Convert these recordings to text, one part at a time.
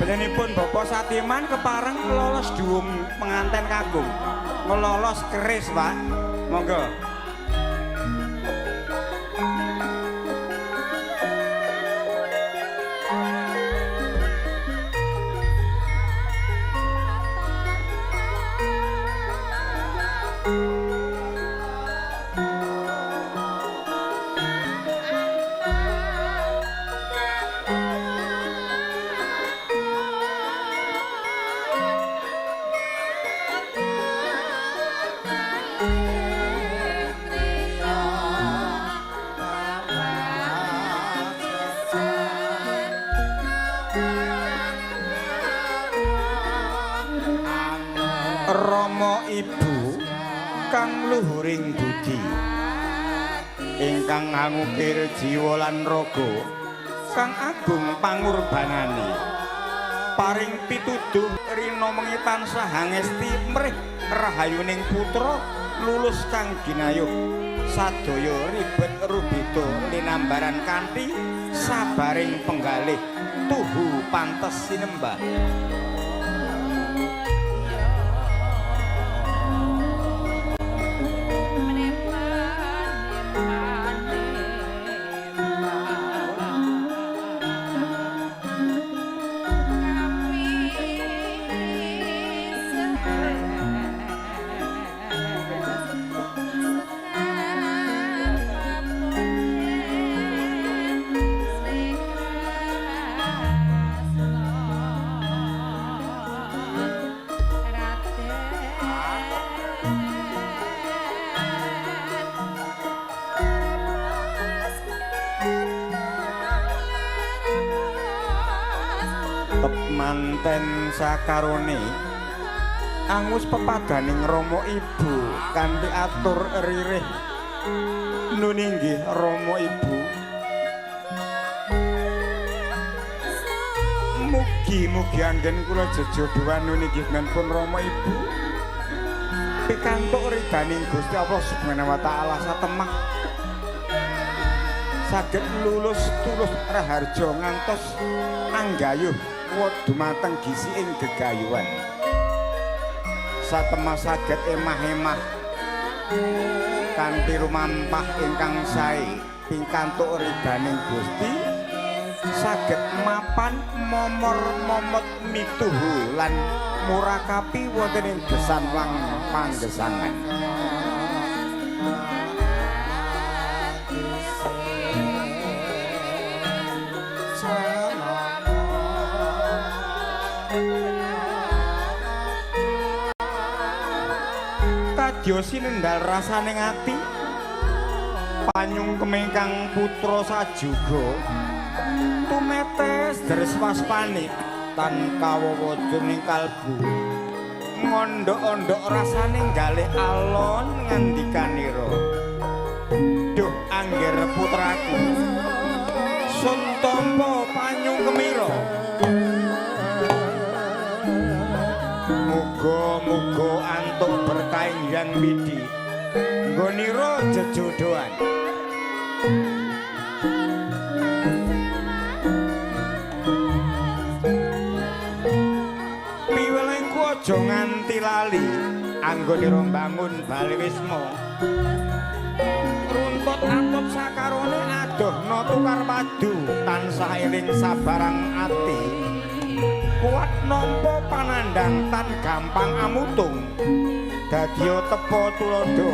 Panjenenganipun Bapak Satiman kepareng lolos duwung penganten kakung. Ngelolos keris, Pak. Monggo. Rama ibu kang luhuring budi ingkang ngangukir jiwa lan raga kang agung pangurbanane paring pituduh rina wengi tansah angesti mrih rahayuning putra lulus kang ginayuh sadaya ribet rubeda linambaran kanthi sabaring penggalih tuhu pantes sinembah. Manten sakarone angus pepadaning rama ibu kanthi atur ririh nuninggih rama ibu, mugi-mugi anggen kula jejodhoan nuninggih pun rama ibu pikantuk ridhaning Gusti Allah Subhanahu wa taala satemah saged lulus tulus raharja ngantos anggayuh dumateng gisi ing gegayuhan. Satemah saged emah-emah kanthi rumampah ingkang sae pikantuk ridhaning Gusti saged mapan momor-momot mituhu lan murakapi wonten ing gesan wang panggesangan. Kadya sinendal rasane ati panyungkem ingkang putra sajuga tumetes deres waspani tan kawawa jroning kalbu ngondhok-ondhok rasane galih alon ngandikanira, duh angger putraku sun tampa panyungkemira, muga-muga antuk berkah Hyang Widi nggonira jejodhoan. Piwelengku aja nganti lali anggonira mbangun bale wisma runtut atop sakarone adohna tukar padu tansah eling sabarang ati kuat nampa panandhang tan gampang amutung dadiya tepa tuladha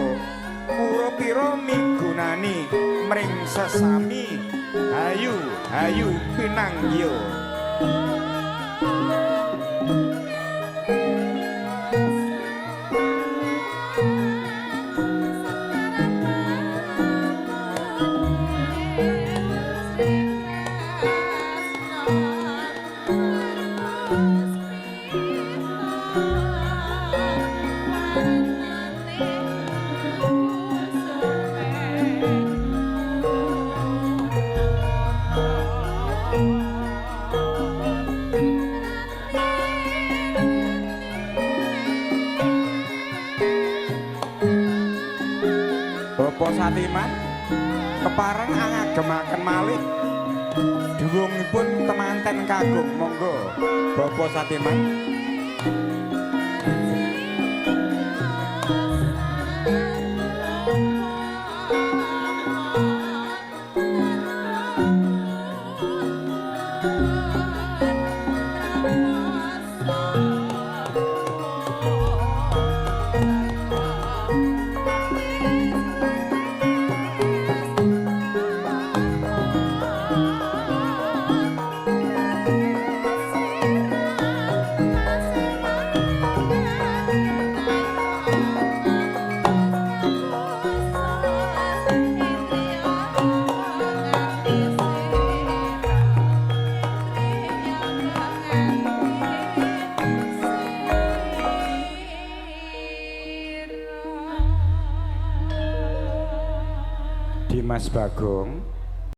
pura-pira migunani mring sesami hayu hayu pinanggiya. Bapak Satiman kepareng angagemaken malih Dhuwungipun temanten kakung, monggo Bapak Satiman. Dimas Bagong.